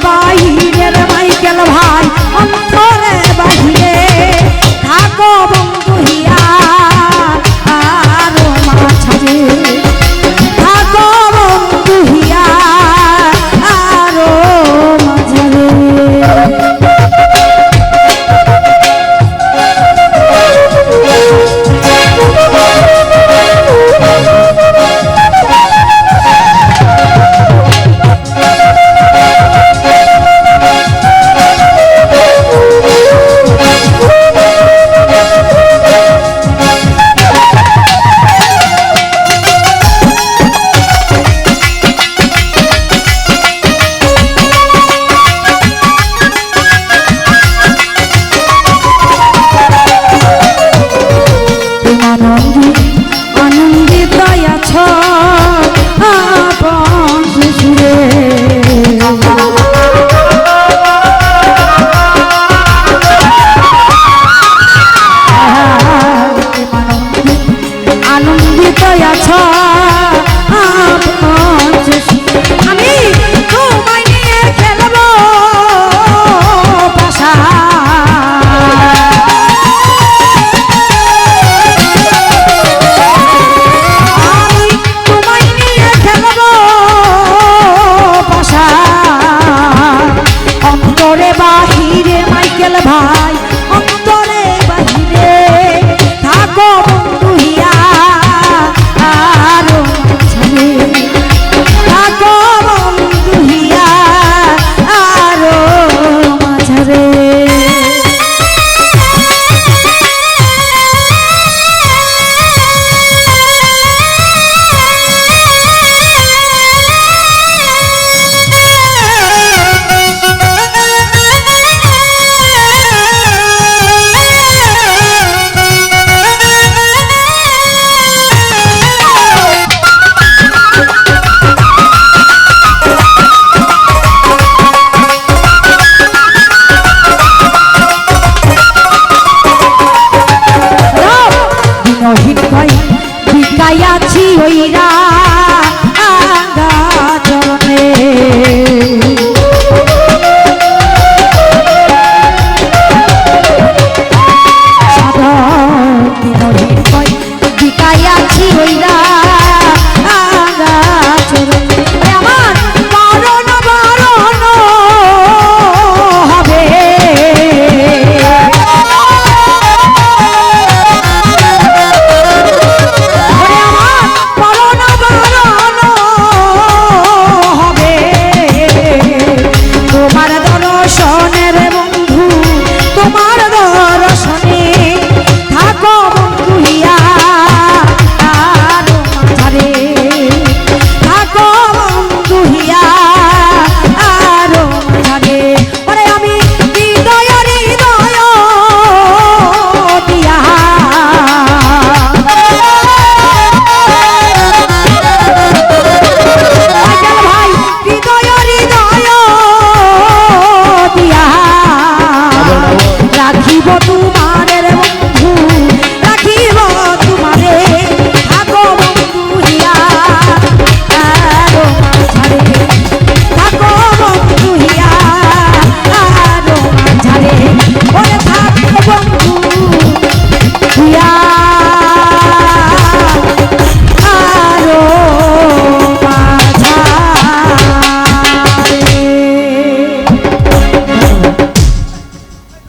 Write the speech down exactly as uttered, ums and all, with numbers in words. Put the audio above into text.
বাইরে রে মাইকেল ভাই, অন্তরে বাইরে, থাকো বন্ধু হিয়া আরো মাঝারে। থাকো বন্ধু হিয়া আরো মাঝারে। তুমি আনন্দি-, আনন্দিত আছো আপন শ্বশুরে। আনন্দিত আছো আপন শ্বশুরে। আমি তোমায় নিয়ে খেলবো পাশা। আমি তোমায় নিয়ে খেলবো পাশা। অন্তরে বাহিরে মাইকেল ভাই, অন্তরে বাহিরে থাকো বন্ধু হিয়া আরো মাঝারে। থাকো বন্ধু হিয়া আরো মাঝারে। দিনহীন কই বিকাইয়াছি ওইরা আঙ্গা চরণে। সাধন দিনহীন কই বিকাইয়াছি ওইরা আঙ্গা চরণে। ওরে আমার মরণ বরণ হবে। ওরে আমার মরণ বরণ হবে। তোমার দর্শনে